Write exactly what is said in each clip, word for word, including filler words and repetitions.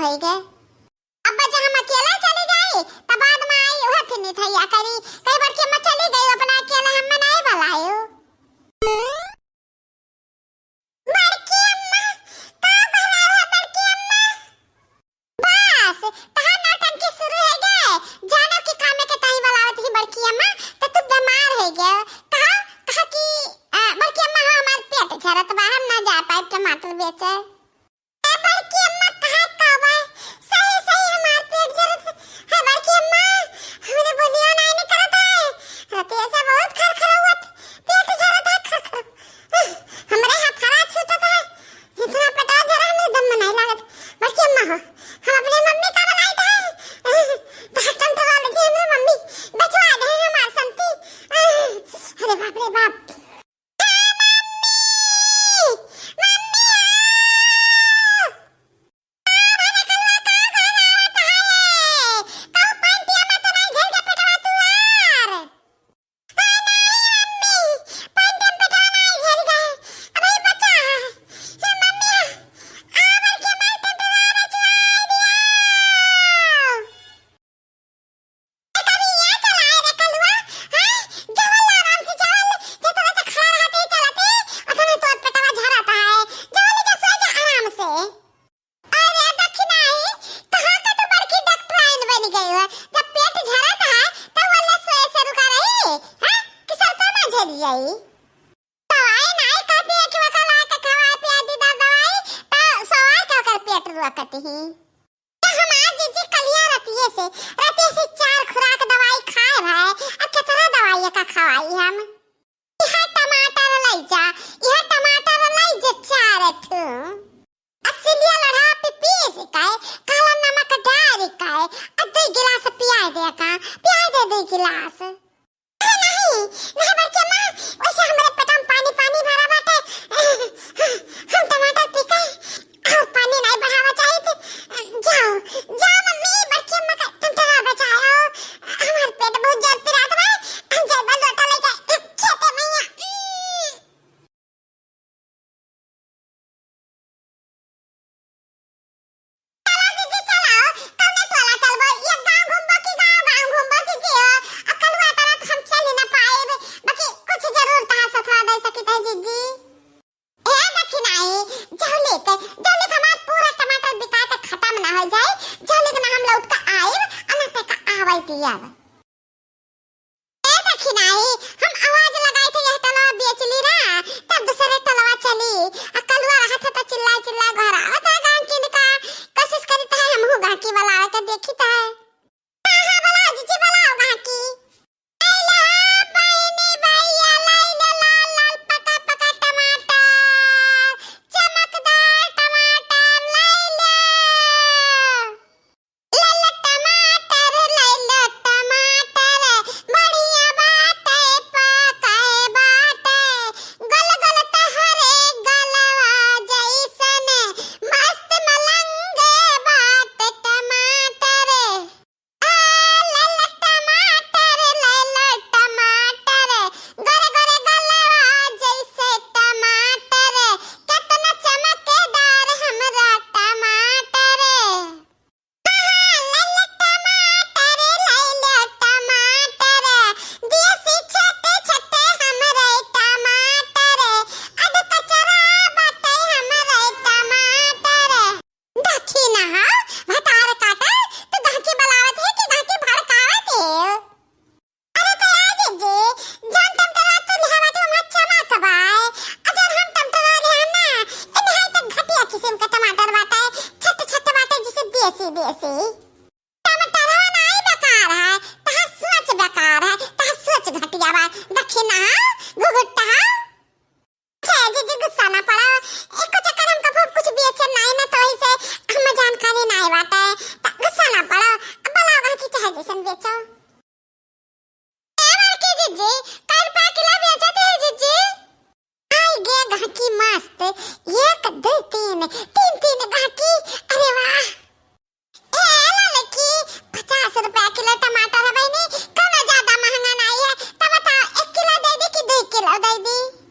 होई गए। अब जब हम अकेला चली जाई, तब बाद में आई, उहे फिर निठैया करी, कही, "बड़की अम्मा चली गई, अपना अकेला हमें नहीं बुलायो।" बड़की अम्मा, का बुलावा बड़की अम्मा? बस, तहार नौटंकी शुरू हो गए। जानो कि कामे के ताई बुलावत ही बड़की अम्मा, त तू बीमार हो गए। कहा, कहा कि, अ, बड़की अम्मा, हो हमार पेट झरत बा, हम ना जा पाए टमाटर बेचे। ए बड़की अम्मा, कहा का बा? सही, सही हमार पेट झरत है। हे बड़की अम्मा, हमरे बोलियो नाई निकलत है। रतिया से बहुत खरखरावत, पेट झरत है, खरखर। हमरे हथवा छूटत है। जितना पेटवा झरा, हमरे दम में नाई लागत। बड़की अम्मा हो, हम अपने मम्मी का बुलाइत है। डॉक्टर तो बोल दे, हमरे मम्मी बचवा दे हमार संती। अरे बाप रे बाप। ए मम्मी, मम्मी आ। अरे दखिनाही, कहाँ का तू बड़की डॉक्टराइन बन गई हो? जब पेट झरत है, तब बोले सोए से रुका रही, हैं? कि सरता ना झरी जाई। दवाई नाई कहती है कि वका ला के खवाए पिया दी दर दवाई, तो सोए के ओकर पेट रुआ कती ही। तो हमार जीजी कलिया रतिये से, रतिये से चार खुराक दवाई खाए भाई, अब कितना दवाई का खवाई हम? यह टमाटर लई जा, यह टमाटर लई जा चार ठो। आ सिलिया लोढ़ा पे पीस के, काला नमक डाल के, आ दुई गिलास पियाई दे का, पियाई दे दुई गिलास। अरे नहीं, नहीं बड़की अम्मा, वैसे हमरे पेट में पानी पानी भरा बाटे। हम टमाटर पी के और पानी नहीं बढ़ावा चाहिए। जाओ, जाओ मम्मी, बड़की अम्मा का टमाटर बचाओ। हमार पेट बहुत जोर पिरात बा। हम जाइबा लोटा लेके खेते में। चलो जीजी, चलो, कौने टोला चलबो? ये गांव घूमबो कि गांव, गांव घूमबो जीजी हो? अब कलुआ तरह तो हम चल ही ना पाएब, बाकी कुछ जरूर तहार सथवा दे सकित है जीजी। हे दखिनाही, जौले के, जौले के हमार पूरा टमाटर बिका के खत्म ना हो जाए, जौले के ना हम लौट के आएब, आ ना ते का आवे दियब। ए दखिनाही, हम आवाज लगाई थे, यह टलवा बेच ली ना, तब दूसरे टलवा चली। आ कलुआ रहा था तो चिल्ला चिल्ला घर आवत है, गांव किन का कोशिश करी तो है, हमहू गांव की वाला आवे के देखी तो है। हाँ, हाँ, बोलाओ जीजी, बोलाओ गांव की। ले लो बहिनी भैया, ले लो लाल लाल पका पका टमाटर, चमकदार टमाटर ले लो। ले लो टमाटर, ले लो टमाटर, बढ़िया बाटे, पकाए बाटे, गोल गोल तहरे गलवा जैसन, मस्त मलंग बाटे टमाटर। आ, ले लो टमाटर, ले लो टमाटर, गोरे गोरे गलवा जैसे टमाटर, केतना चमकदार हमरा टमाटर। हाँ, हाँ, ले लो टमाटर, ले लो टमाटर, देसी छोटे छोटे हमरे टमाटर, अध कचरा बाटे हमरे टमाटर। दखिनाहा, भतार काटा, तू गहकी बलावत है कि गहकी भड़कावत है? अरे तो ए जीजी, जौन टमाटरवा तू लिहा बाटे, ओमा चमक बाय। आ जौन हम टमाटरवा लिहा ना, ए निहायत घटिया किस्म के टमाटर बाटे, छट छट बाटे, जैसे देसी देसी। टमाटरवा नाई बेकार है, तहार सोच बेकार है, तहार सोच घटिया बा। दखिनाहा, घुघुटाहा। अच्छा, जीजी गुस्सा ना पड़ा। एको चक्कर हमका बहुत कुछ बेचे नाई ना, तो इसे हम जानकारी नाई बाटे। त गुस्सा ना पड़ा। अब बोला गहकी चाहे जैसन बेचो। ए बड़की जीजी, कै रुपया किलो बेचत है जीजी? आई गे गहकी मस्त, एक, दो, तीन, तीन, तीन गहकी। अरे वाह। ए ललकी, पचास रुपया किलो टमाटर है बहिनी, कौनो ज्यादा महंगा नाई है, त बताओ एक किलो दे दी कि दुई किलो दे दी?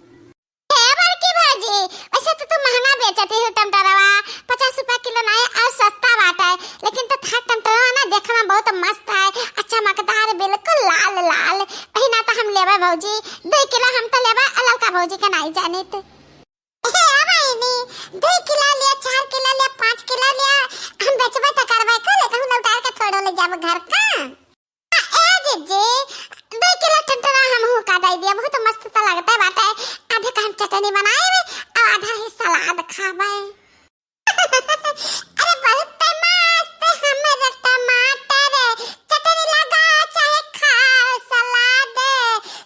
ए बड़की भौजी, वैसे तो तू महंगा बेचती हो टमाटरवा, पचास रुपया किलो नाई और सस्ता बाटे, लेकिन तो थार टमाटरवा ना देखे में बहुत मस्त है, आ चमकदार, बिल्कुल लाल लाल। वही ना तो हम लेबे भौजी, दुई किलो हम तो लेबे, आ ललका भौजी के नाई जानित। ए बहिनी, दुई किलो ले, चार किलो ले, पाँच किलो ले, हम बेचबे तो करबे का, ले कहूँ लौटार के थोड़ो ले जाबे घर का। ए जीजी, दुई किलो टमाटर हमहू का दे दिया, बहुत मस्त तो लगते बाटे। आधे का हम चटनी बनाए, और आधा ही सलाद खाबे। अरे बहुत मस्त हमर टमाटर, चटनी लगा चाहे खाओ सलाद,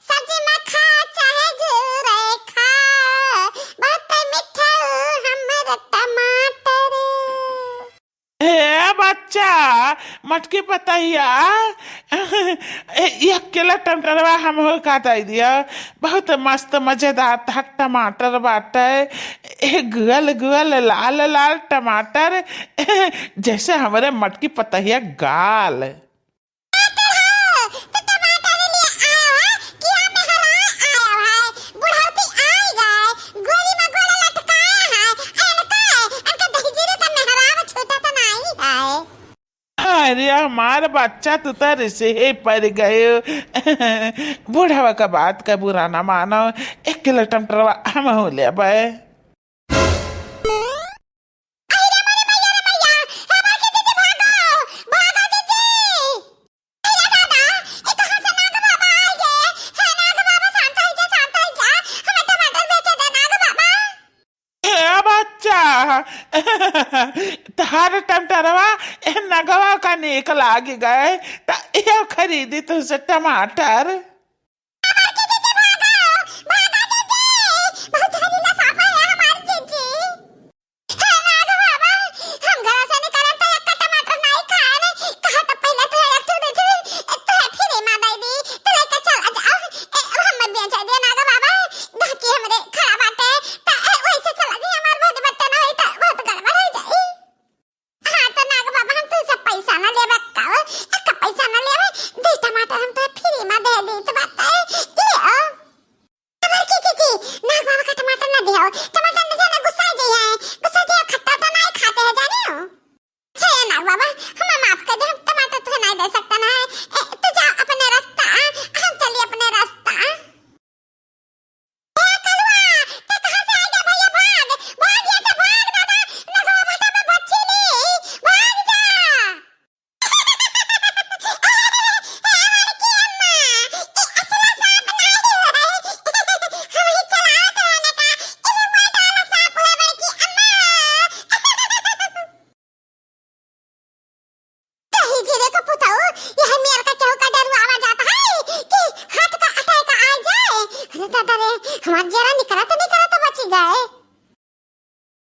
सब्जी में खाओ चाहे झूरे खाओ, बहुत मीठा हमर टमाटर। हे बच्चा, मटकी पतहिया, ए, एक किलो टमाटरवा हमहू का दे दिया। बहुत मस्त मजेदार था टमाटर बाटे। ए, गुअल गुअल लाल लाल टमाटर, जैसे हमरे मटकी पतहिया गाल। तो टमाटर लिए आया है, किया मेहरा आया है, बुढ़ौती आई गए, गोली में गोला लटकाया है, इनका, इनका दहिजरी का मेहराब छूटा तो नहीं है। अरे हमार बच्चा, तू तो रिसे ही पड़ गयो। बुढ़वा का बात का बुरा ना मानो, एक किलो टमाटरवा हमहू लेबे। अरे रे मोरे मैया रे मैया, हे बड़की जीजी भागो, भागो जीजी। अरे दादा, ए कहाँ से नाग बाबा आ गए? हे नाग बाबा, शांत हो जा, शांत हो जा, हमें टमाटर बेचे दे नाग बाबा। ए बच्चा, तहार टमाटरवा ए नगवा का नीक लाग गए, त ए खरीदी तुझसे टमाटर। बड़की जीजी भागो, भागो जीजी, बहुत जहरीला सांप है हमार जीजी। हे नाग बाबा, हम घर से निकलन त एक टमाटर नहीं खाए ने, कहा त पहले तो एक ठो दे दे, तो फिर माँ दे दी, तो लेके चला जाओ। ए, अब हम मत बेचे दे नाग बाबा, बाकी हमरे खड़ा बाटे, त ए, वैसे चला जाए, हमार बहुत बट्टे ना होई त बहुत गड़बड़ हो जाई। हाँ, तो नाग बाबा, हम तुझसे पैसा ना लेबे का, एक पैसा ना लेबे, दे टमाटर हम तो फ्री में दे दी, तो बात है, ले आओ। खबर की थी, थी, नाग बाबा का टमाटर ना दियो, टमाटर ना दियो, ना गुस्सा जाइए, गुस्सा जाइए, खट्टा तो नहीं खाते हैं, जाने हो? अच्छा, ये नाग बाबा, हमें माफ कर दे, हम टमाटर तो नहीं दे सकता ना है, ए, तू जा अपने रास्ता, हम चलिए अपने रास्ता। ए कलुआ, ते कहाँ से आ गया भैया? भाग, भाग यहाँ से, भाग दादा, नगवा भाटा में बच्ची ली, भाग जा। ए बड़की अम्मा, ए असला सांप नाही है, हम ही चलावत रहने का, ए मोटा वाला सांप है बड़की अम्मा। कहीं जीरे को पुताऊ, यह मेर का केहू का डरुआवा जाता है कि हाथ का अटैक आ जाए। अरे दादा रे, हमार जरा